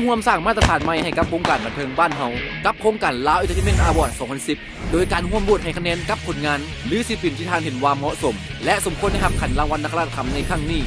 ຮ່ວມສ້າງມາດຕະຖານໃໝ່ໃຫ້ກັບວົງການບັນເທີງບ້ານເຮົາ ກັບໂຄງການ Lao Entertainment Award ສອງພັນສິບ ໂດຍການຮ່ວມໂຫວດໃຫ້ຄະແນນກັບຜົນງານ ຫຼື ສິລະປິນທີ່ທ່ານເຫັນວ່າເໝາະສົມ ແລະ ສົມຄວນໄດ້ຮັບຂັນລາງວັນນາຄະລາດຄຳໃນຄັ້ງນີ້.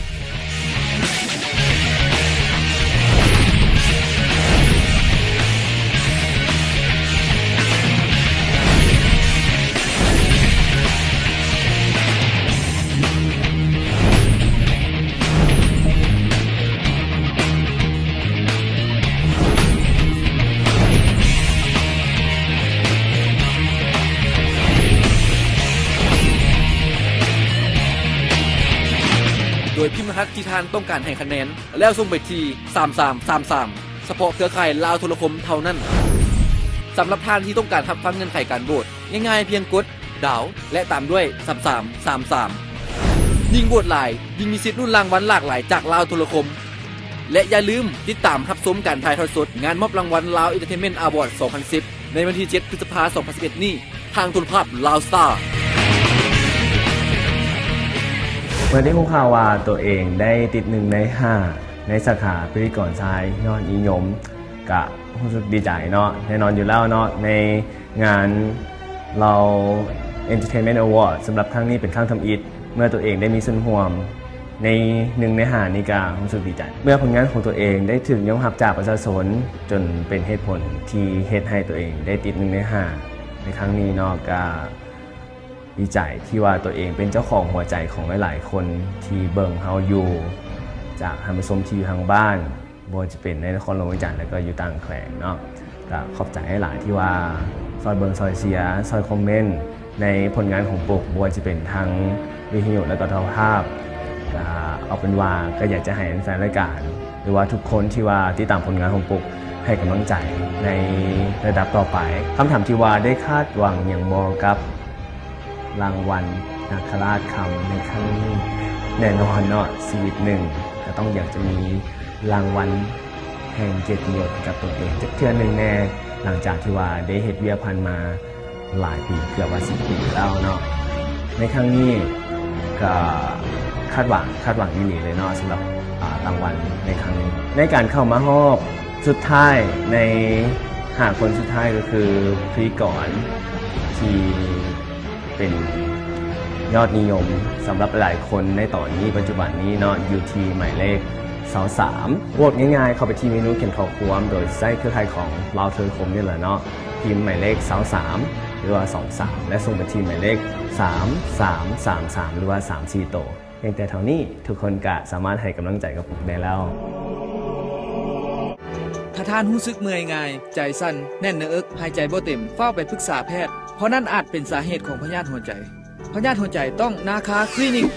ໂດຍພິມລະຫັດທີ່ທ່ານຕ້ອງການໃຫ້ຄະແນນ ແລ້ວສົ່ງໄປທີ່ ສາມສາມສາມສາມ ສະເພາະເຄືອຂ່າຍລາວໂທລະຄົມເທົ່ານັ້ນ. ສຳລັບທ່ານທີ່ຕ້ອງການຮັບຟັງເງື່ອນໄຂການໂຫວດ, ງ່າຍໆພຽງກົດ ດາວ ແລະ ຕາມດ້ວຍ ສາມສາມສາມສາມ. ຍິ່ງໂຫວດຫຼາຍ, ຍິ່ງມີສິດລຸ້ນລາງວັນຫຼາກຫຼາຍຈາກລາວໂທລະຄົມ. ແລະ ຢ່າລືມຕິດຕາມຮັບຊົມການຖ່າຍທອດສົດງານມອບລາງວັນ Lao Entertainment Award ສອງພັນສິບ ໃນວັນທີ ເຈັດ ພຶດສະພາ ສອງພັນສິບເອັດ ນີ້ ທາງໂທລະພາບ Lao Star. ເມື່ອໄດ້ຮູ້ຂ່າວວ່າຕົວເອງໄດ້ຕິດໜຶ່ງໃນຫ້າ ໃນສາຂາພິທີກອນຊາຍຍອດນິຍົມ ກະຮູ້ສຶກດີໃຈເນາະ ແນ່ນອນຢູ່ແລ້ວເນາະ ໃນງານ Lao Entertainment Award ສຳລັບຄັ້ງນີ້ເປັນຄັ້ງທຳອິດ ເມື່ອຕົວເອງໄດ້ມີສ່ວນຮ່ວມໃນໜຶ່ງໃນຫ້ານີ້ກະຮູ້ສຶກດີໃຈ ເມື່ອຜົນງານຂອງຕົວເອງໄດ້ຖືກຍອມຮັບຈາກປະຊາຊົນ ຈົນເປັນເຫດຜົນທີ່ເຮັດໃຫ້ຕົວເອງໄດ້ຕິດໜຶ່ງໃນຫ້າໃນຄັ້ງນີ້ເນາະ ກະ ດີໃຈທີ່ວ່າຕົວເອງເປັນເຈົ້າຂອງຫົວໃຈຂອງຫຼາຍໆຄົນທີ່ເບິ່ງເຮົາຢູ່ ຈາກທ່ານຜູ້ຊົມທີ່ຢູ່ທາງບ້ານ ບໍ່ວ່າຈະເປັນໃນນະຄອນຫຼວງວຽງຈັນ ແລະ ກໍຢູ່ຕ່າງແຂວງເນາະ. ກໍຂອບໃຈຫຼາຍໆທີ່ວ່າຊ່ອຍເບິ່ງ, ຊ່ອຍເຊຍ, ຊ່ອຍຄອມເມັນໃນຜົນງານຂອງປຸກ, ບໍ່ວ່າຈະເປັນທາງວິທະຍຸ ແລະ ກໍໂທລະພາບ. ກໍເອົາເປັນວ່າກໍຢາກຈະໃຫ້ແຟນໆລາຍການ ຫຼືວ່າທຸກຄົນທີ່ວ່າຕິດຕາມຜົນງານຂອງປຸກ ໃຫ້ກຳລັງໃຈໃນລະດັບຕໍ່ໄປ. ຄຳຖາມທີ່ວ່າໄດ້ຄາດຫວັງຫຍັງບໍ່ກັບລາງວັນນາຄະລາດຄຳໃນຄັ້ງນີ້? ແນ່ນອນເນາະ, ຊີວິດໜຶ່ງກໍຕ້ອງຢາກຈະມີລາງວັນແຫ່ງກຽດຕິຍົດໃຫ້ກັບຕົນເອງຈັກເທື່ອໜຶ່ງແດ່, ຫຼັງຈາກທີ່ວ່າໄດ້ເຮັດວຽກຜ່ານມາ ຫຼາຍປີ ເກືອບວ່າສິບປີແລ້ວເນາະ. ໃນຄັ້ງນີ້ກໍຄາດຫວັງ, ຄາດຫວັງອີ່ຫຼີເລີຍເນາະ ສຳລັບ ອາ ລາງວັນໃນຄັ້ງນີ້. ໃນການເຂົ້າມາຮອບສຸດທ້າຍ ໃນຫ້າຄົນສຸດທ້າຍ ກໍຄືພິທີກອນທີ່ເປັນຍອດນິຍົມສຳລັບຫຼາຍໆຄົນໃນຕອນນີ້ ປັດຈຸບັນນີ້ເນາະ ຢູ່ທີ່ໝາຍເລກ ຊາວສາມ. ໂຫວດງ່າຍໆ ເຂົ້າໄປທີ່ເມນູຂຽນຂໍ້ຄວາມ ໂດຍໃຊ້ເຄືອຂ່າຍຂອງລາວໂທລະຄົມນີ້ແຫຼະເນາະ, ພິມໝາຍເລກ ຊາວສາມ ຫຼືວ່າ ສອງສາມ ແລະ ສົ່ງໄປທີ່ໝາຍເລກ ສາມສາມສາມສາມ ຫຼືວ່າ ສາມສີ່ໂຕ. ພຽງແຕ່ເທົ່ານີ້ ທຸກຄົນກະສາມາດໃຫ້ກຳລັງໃຈກັບປຸກໄດ້ແລ້ວ. ຖ້າທ່ານຮູ້ສຶກເມື່ອຍງ່າຍ, ໃຈສັ່ນ, ແໜ້ນໜ້າເອິກ, ຫາຍໃຈບໍ່ເຕັມ, ຟ້າວໄປປຶກສາແພດ, ເພາະນັ້ນອາດເປັນສາເຫດຂອງພະຍາດຫົວໃຈ. ພະຍາດຫົວໃຈຕ້ອງນາຄາຄລີນິກ.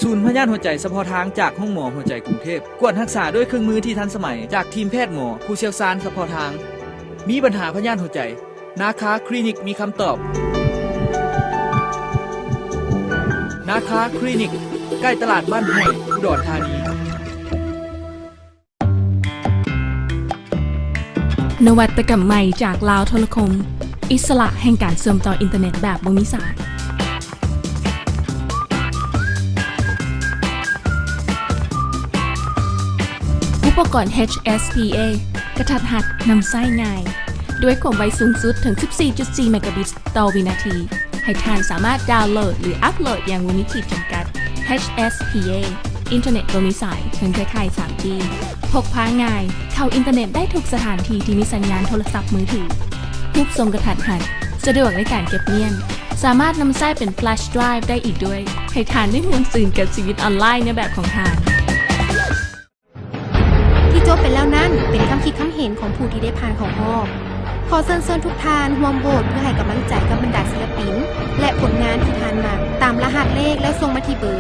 ສູນພະຍາດຫົວໃຈສະເພາະທາງຈາກໂຮງໝໍຫົວໃຈກຸງເທບ. ກວດຮັກສາດ້ວຍເຄື່ອງມືທີ່ທັນສະໄໝຈາກທີມແພດໝໍຜູ້ຊ່ຽວຊານສະເພາະທາງ. ມີບັນຫາພະຍາດຫົວໃຈ, ນາຄາຄລີນິກມີຄຳຕອບ. ນາຄາຄລີນິກ, ໃກ້ຕະຫຼາດບ້ານຫ້ວຍ, ອຸດອນທານີ. ນະວັດຕະກຳໃໝ່ຈາກລາວໂທລະຄົມ, ອິດສະຫຼະແຫ່ງການເຊື່ອມຕໍ່ອິນເຕີເນັດແບບບໍ່ມີສາຍ. ອຸປະກອນ ເອັດເອັສພີເອ ກະທັດຮັດ, ນຳໃຊ້ງ່າຍ, ດ້ວຍຄວາມໄວສູງສຸດເຖິງສິບສີ່ຈຸດສີ່ເມກາບິດຕໍ່ວິນາທີ. ໃຫ້ທ່ານສາມາດດາວໂຫຼດ ຫຼື ອັບໂຫຼດຢ່າງບໍ່ມີຂີດຈຳກັດ. ເອັດເອັສພີເອ ອິນເຕີເນັດບໍ່ມີສາຍ ເຖິງເຄືອຂ່າຍສາມຈີ ພົກພາງ່າຍ, ເຂົ້າອິນເຕີເນັດໄດ້ທຸກສະຖານທີ່ທີ່ມີສັນຍານໂທລະສັບມືຖື, ຮູບຊົງກະທັດຮັດ, ສະດວກໃນການເກັບມ້ຽນ, ສາມາດນຳໃຊ້ເປັນແຟລຊດຣາຍໄດ້ອີກດ້ວຍ. ໃຫ້ທ່ານໄດ້ມ່ວນຊື່ນກັບຊີວິດອອນລາຍໃນແບບຂອງທ່ານ. ທີ່ຈົບໄປແລ້ວນັ້ນ ເປັນຄຳຄິດຄຳເຫັນຂອງຜູ້ທີ່ໄດ້ຜ່ານເຂົ້າຮອບ. ຂໍເຊີນຊວນທຸກທ່ານຮ່ວມໂຫວດເພື່ອໃຫ້ກຳລັງໃຈກັບບັນດາສິລະປິນ ແລະ ຜົນງານທີ່ທ່ານມັກ ຕາມລະຫັດເລກ ແລ້ວສົ່ງມາທີ່ເບີ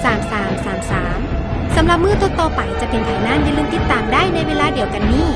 ສາມສາມສາມສາມ. ສຳລັບມື້ຕໍ່ໆໄປຈະເປັນໃຜນັ້ນ ຢ່າລືມຕິດຕາມໄດ້ໃນເວລາດຽວກັນນີ້.